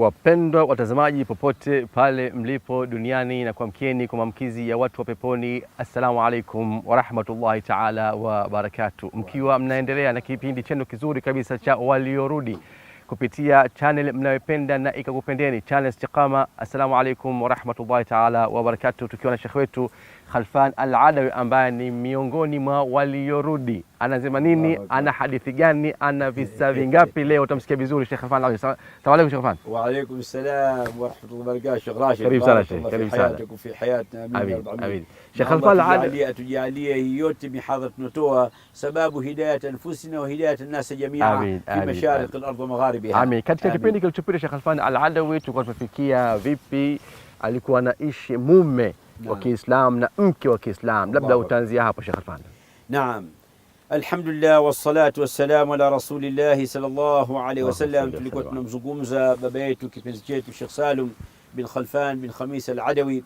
Wapendwa watazamaji popote pale mlipo duniani, na kuamkieni kwa maamkizi ya watu wa peponi. Assalamu alaikum warahmatullahi taala wabarakatu, mkiwa mnaendelea na kipindi chenu kizuri kabisa cha Waliorudi kupitia channel mnayopenda na ikakupendeni, channel Istiqama. Assalamu alaikum warahmatullahi taala wabarakatu, tukiwa na shekhe wetu Khalfan Al-Adawi ambaye ni miongoni mwa waliorudi. Anasema nini? Ana hadithi gani? Ana visa vingapi? Leo utamsikia vizuri Sheikh Khalfan Al-Adawi. Salamu alaykum Sheikh Khalfan. وعليكم السلام ورحمة الله وبركاته شيخ راشد. Karibu sana بارك Sheikh, الله karibu في sana. حياتك وفي حياتنا، آمين يا Amin, رب العالمين. amin. Sheikh Na Khalfan Allah Al-Adawi, tujalie hii yote mihadhara tunatoa sababu hidayat anfusina wa hidayat an-nas jamia Amin, fi amin, mashaриq al-ard wa magharibiha. Amin. Katika Amin. Kipindi kilichopita Sheikh Khalfan Al-Adawi tulikuwa tumefikia vipi alikuwa anaishi mume wa Kiislamu na mke wa Kiislamu. Labda Allahu utaanzia hapo Sheikh Khalfan. نعم، الحمد لله والصلاة والسلام على رسول الله صلى الله عليه Allahumma wasallam. salli Tulikuwa wa sallam. Tunamzungumza baba yetu kipenzi chetu Sheikh Salum bin Khalfan bin Khamis Al-Adawi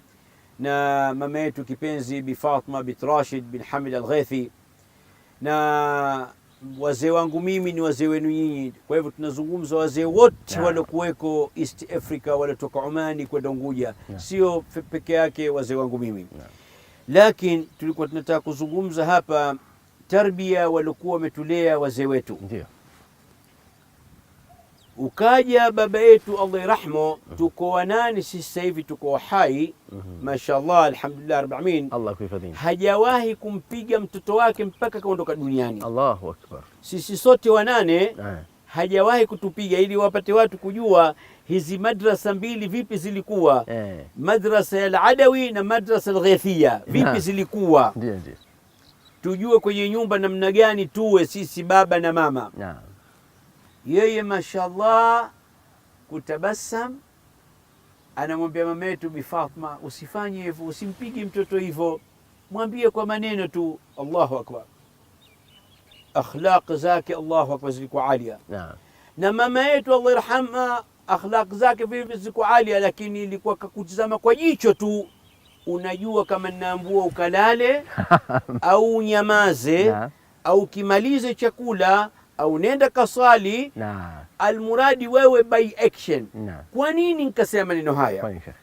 na mama yetu kipenzi Bi Fatma bint Rashid bin Hamid Al-Ghaithi, na wazee wangu mimi ni wazee wenu nyinyi. Kwa hivyo tunazungumza wazee wote waliokuweko East Africa, waliotoka Omani kwenda Unguja, sio peke yake wazee wangu mimi. Lakini tulikuwa tunataka kuzungumza hapa tarbia waliokuwa wametulea wazee wetu. Ndio. Ukaja baba yetu Allah yarhamu, tuko wanani sisi sasa hivi tuko hai, mashallah, alhamdulillah rabbil alamin. Allah kuhifadhini. Hajawahi kumpiga mtoto wake mpaka kaondoka duniani. Allahu akbar. Sisi sote wanane hajawahi kutupiga, ili wapate watu kujua hizi madrasa mbili vipi zilikuwa, madrasa ya Al-Adawi na madrasa Al-Ghaithia vipi zilikuwa, Ndio. Tujue kwenye nyumba namna gani tuwe sisi baba na mama. Yeye mashallah kutabasam, anamwambia mama yetu Bi Fatma, usifanye hivyo, usimpige mtoto hivyo, mwambie kwa maneno tu. Allahu akbar, akhlaq zake Allahu akbar zilikuwa alia. Na mama yetu Allah yarhamha, akhlaq zake vile vile zilikuwa alia, lakini ilikuwa kakutizama kwa jicho tu unajua kama ninaambua ukalale au unyamaze au kimalize chakula au nenda kasali, almuradi wewe by action. Kwa nini nikasema maneno haya? Kwani Sheikh?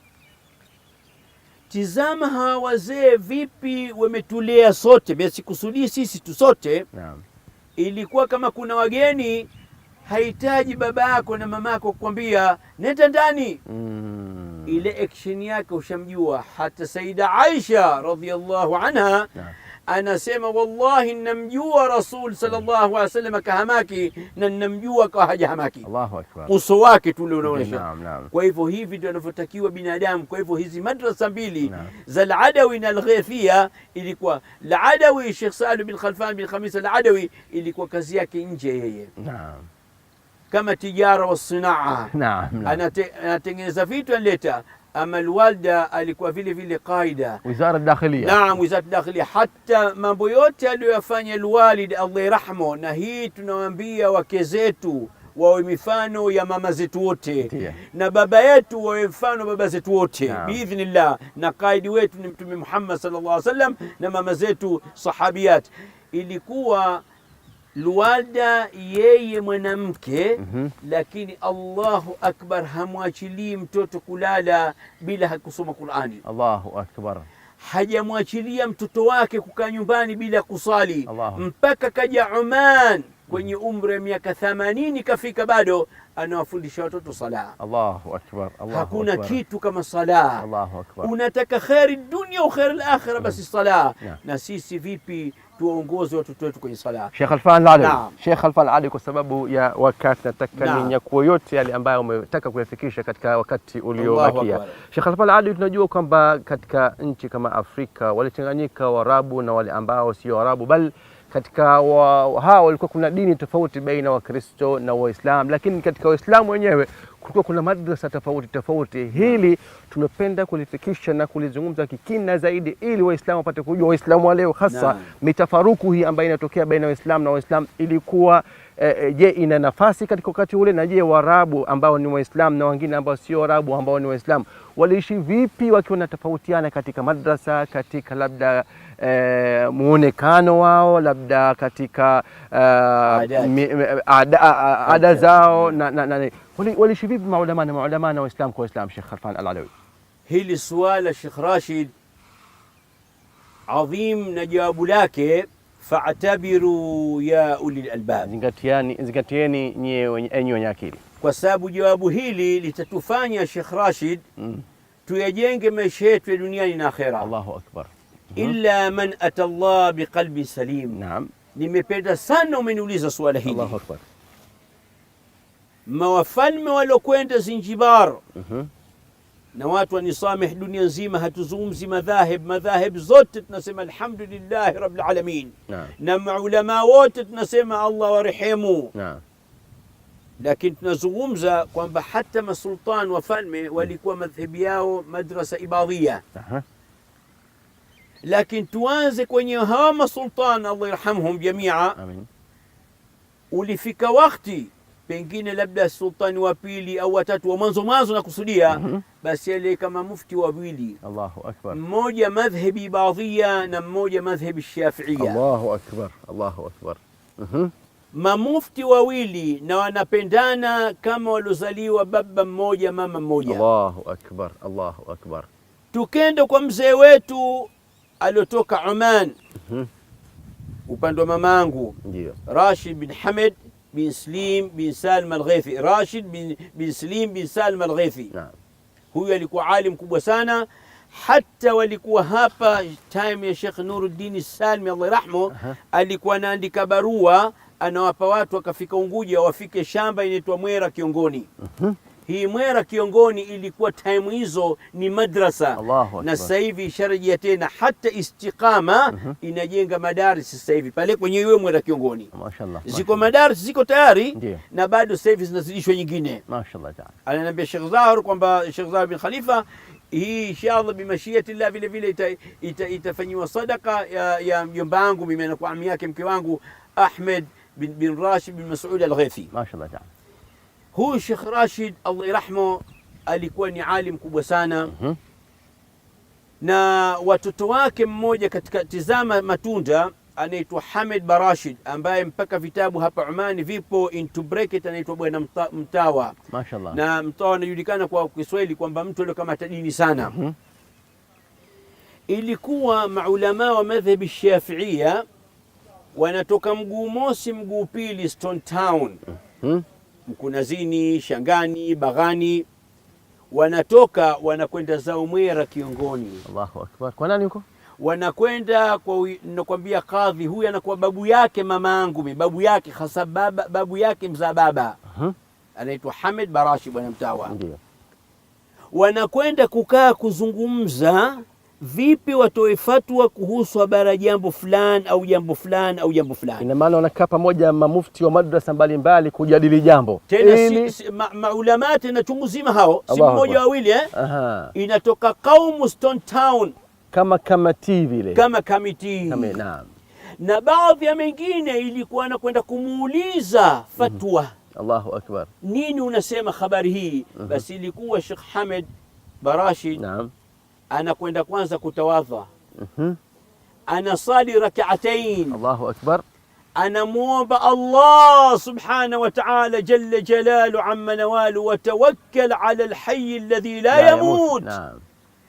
Tizama hawa wazee vipi wametulea sote, mimi sikusudii sisi tu sote. Ilikuwa kama kuna wageni, hahitaji baba yako na mama yako kukwambia nenda ndani, ile action yake ushamjua. Hata Saida Aisha radhiallahu anha anasema wallahi, namjua Rasul sallallahu alaihi wasallam kahamaki na namjua kwa hajahamaki, Allahu akbar. Uso wake tu ule unaonyesha. Naam, naam. Kwa hivyo hivi ndio anavyotakiwa binadamu. Kwa hivyo hizi madrasa mbili za Al-Adawi na Al-Ghaithia, ilikuwa Al-Adawi Sheikh Salim bin Khalfan bin Khamis Al-Adawi ilikuwa kazi yake nje yeye, kama tijara wa sinaa, Naam, naam. Anatengeneza vitu analeta. Ama alwalda alikuwa vile vile qaida. Wizara Dakhilia. Naam, wizara dakhilia. Hata mambo yote aliyoyafanya alwalid Allah yarhamu, na hii tunawaambia wake zetu wawe mifano ya mama zetu wote na baba yetu wawe mfano baba zetu wote biidhnillah, na qaidi wetu ni Mtume Muhammad sallallahu alaihi wasallam na mama zetu sahabiyat. Ilikuwa Luwalda yeye mwanamke, lakini Allahu akbar, hamwachilii mtoto kulala bila kusoma Qurani. Allahu akbar. Hajamwachilia mtoto wake kukaa nyumbani bila kusali Allahu. Mpaka kaja Oman kwenye umri wa miaka 80 kafika, bado anawafundisha watoto sala. Allahu akbar. Allahu Hakuna akbar. Kitu kama sala. Allahu akbar. Unataka kheri dunia au kheri akhira, basi sala. Na sisi vipi tuwaongoze watoto wetu kwenye sala? Sheikh Khalfan Al-Adawi. Naam. Sheikh Khalfan Al-Adawi, kwa sababu ya wakati nataka ninyakue yote yale ambayo umetaka kuyafikisha katika wakati uliobakia. Akbar. Sheikh Khalfan Al-Adawi, tunajua kwamba katika nchi kama Afrika walichanganyika Waarabu na wale ambao sio Waarabu, bali katika hawa walikuwa kuna dini tofauti baina Wakristo na Waislamu, lakini katika Waislamu wenyewe kulikuwa kuna madrasa tofauti tofauti. Hili tunapenda kulifikisha na kulizungumza kikina zaidi, ili Waislamu wapate kujua, Waislamu wa leo hasa mitafaruku hii ambayo inatokea baina ya Waislamu na Waislamu ilikuwa Je, ina nafasi katika wakati ule? Na je, Waarabu ambao ni Waislamu na wengine ambao sio Waarabu ambao ni Waislamu waliishi vipi wakiwa wanatofautiana katika madrasa, katika labda muonekano wao, labda katika ada zao na waliishi vipi maulama na maulama na Waislamu kwa Waislamu? Sheikh Khalfan Al-Alawi, hili suala Sheikh Rashid adhim na jawabu lake fa'tabiru ya ulil albab, zingatieni enyi wenye akili, kwa sababu jawabu hili litatufanya Sheikh Rashid tuyajenge maisha yetu ya duniani na akhera. Allahu akbar. Illa man ata Allah biqalbin salim. Naam, nimependa sana umeniuliza suala hili. Allahu akbar. Mawafalme waliokwenda Zanzibar na watu wanisameh dunia nzima, hatuzungumzi madhahib, madhahib zote tunasema alhamdulillahi rabbil alamin. Na maulama wote tunasema Allah warehemu. Lakini tunazungumza kwamba hata masultan wafalme walikuwa madhhabi yao madrasa ibadhia. Lakini tuanze kwenye hawa masultan Allah yarhamhum jamia. Amin. Ulifika wakati pengine labda sultani wa pili au watatu wa mwanzo mwanzo nakusudia, basi ale kama mufti wawili. Allahu akbar. Mmoja madhhabi ibadhia na mmoja madhhabi shafiia. Allahu akbar, Allahu akbar. Mamufti wawili na wanapendana kama waliozaliwa baba mmoja mama mmoja. Allahu akbar, Allahu akbar. Tukenda kwa mzee wetu aliotoka Oman, upande wa mamangu, Rashid bin Hamid bin Slim bin Salma Al-Ghaithi, Rashid bin Slim bin Salma Al-Ghaithi. Huyu alikuwa alim kubwa sana, hata walikuwa hapa time ya Sheikh Nuruddin Salmi Allah yarhamu, alikuwa anaandika barua anawapa watu wakafika Unguja wafike shamba inaitwa Mwera Kiongoni. Hii Mwera Kiongoni ilikuwa time hizo ni madrasa, na sasa hivi isharejea tena, hata Istiqama inajenga madaris sasa hivi pale kwenye hiyo Mwera Kiongoni. Mashaallah, ziko madaris ziko tayari na bado sasa hivi zinazidishwa nyingine. Mashaallah taala. Ananiambia Sheikh Zahir kwamba Sheikh Zahir bin Khalifa hii inshallah bimashiatillah vile vile itafanyiwa sadaka ya mjomba wangu mimi na kwa ami yake mke wangu Ahmed bin Rashid bin Mas'ud Al-Ghaithi. Mashaallah taala. Huyu Sheikh Rashid Allah yarhamu alikuwa ni alim kubwa sana. Na watoto wake mmoja katika tizama matunda anaitwa Hamid Barashid ambaye mpaka vitabu hapa Omani vipo into bracket, anaitwa bwana Mtawa. Mashaallah. Na Mtawa anajulikana kwa Kiswahili kwamba mtu aliyokamata dini sana. Ilikuwa maulama wa madhhabi Shafiia wanatoka mguu mosi mguu pili Stone Town, Mkunazini, Shangani, Baghani, wanatoka wanakwenda zao Mwera Kiongoni. Allahu akbar. Kwa nani huko? Wanakwenda kwa, nakwambia kadhi huyu anakuwa babu yake mama yangu, babu yake hasa baba, babu yake mzaa baba. Anaitwa Hamid Barashi bwana Mtawa. Ndiyo. Wanakwenda kukaa kuzungumza vipi watoe fatwa kuhusu habari jambo fulani au jambo fulani au jambo fulani. Ina maana wanakaa pamoja mamufti wa madrasa mbalimbali kujadili jambo tena, si maulama tena chungu zima hao, si mmoja wawili Inatoka kaumu Stone Town kama kamati vile, kama kamiti. Naam. Na baadhi ya mengine ilikuwa anakwenda kumuuliza fatwa. Allahu akbar, nini unasema habari hii? Basi ilikuwa Sheikh Hamid Barashid, naam, anakwenda kwanza kutawadha, anasali rak'atain. Allahu akbar. Anamuomba Allah subhanahu wa ta'ala jalla jalalu amma nawalu wa tawakkal ala alhayy alladhi la yamut.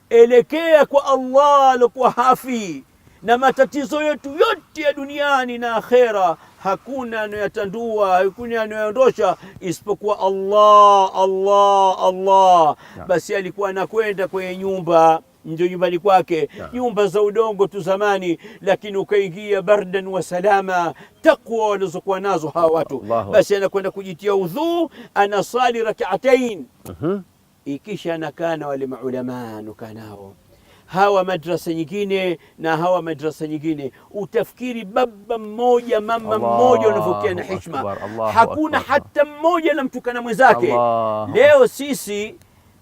Elekea kwa Allah alikuwa hafi, na matatizo yetu yote ya duniani na akhera hakuna anayotandua, hakuna anayoondosha isipokuwa Allah, Allah, Allah. Basi alikuwa anakwenda kwenye nyumba, ndio nyumbani kwake, nyumba za udongo tu zamani, lakini ukaingia bardan wa salama, takwa walizokuwa nazo hawa watu. Basi anakwenda kujitia udhu, anasali rak'atain, ikisha anakaa na wale maulama, anakaa nao hawa madrasa nyingine na hawa madrasa nyingine, utafikiri baba mmoja mama mmoja wanavyokia na heshima. Hakuna hata mmoja anamtukana mwenzake. Leo sisi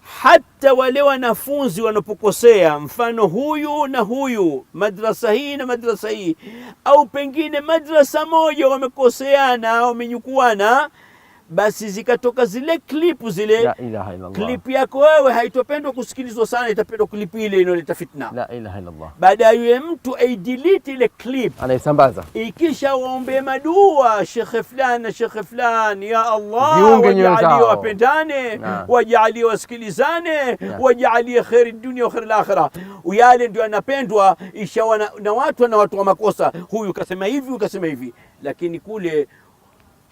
Hata wale wanafunzi wanapokosea, mfano huyu na huyu, madrasa hii na madrasa hii, au pengine madrasa moja wamekoseana, wamenyukuana, basi zikatoka zile klipu zile. La ilaha illallah. Klipu yako wewe haitopendwa kusikilizwa sana, itapendwa klipu ile inayoleta fitna. La ilaha illallah. Baada ya yule mtu aidelete ile clip, Anaisambaza. Ikisha waombe madua shekhe fulani na shekhe fulani, ya Allah, Ziunge nyoyo wajalie zao. Wapendane, wajalie wasikilizane, wajalie kheri dunia wa kheri akhira. Yale ndio yanapendwa isha na watu wa makosa, huyu kasema hivi, huyu kasema hivi, lakini kule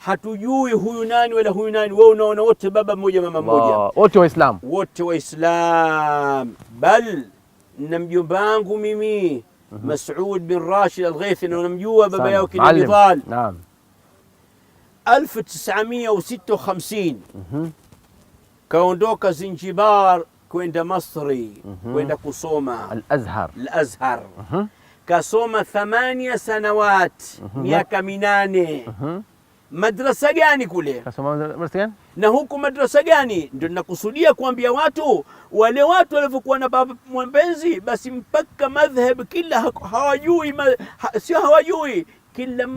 hatujui huyu nani wala huyu nani. Wewe unaona wote baba mmoja mama mmoja. Allah. Wote Waislamu. Wote Waislam. Bal na mjomba wangu mimi Masud bin Rashid Al-Ghaithi, na unamjua baba Sana. yao kina Maalim. Nidhal, 1956 kaondoka Zanzibar kwenda Masri kwenda kusoma Al-Azhar. Al-Azhar. Kasoma 8 sanawat, miaka 8. Madrasa gani kule? Kasoma madrasa gani? Na huku madrasa gani? Ndio nakusudia kuambia watu, wale watu walivyokuwa na baba mpenzi, basi mpaka madhhab kila hawajui sio hawajui kila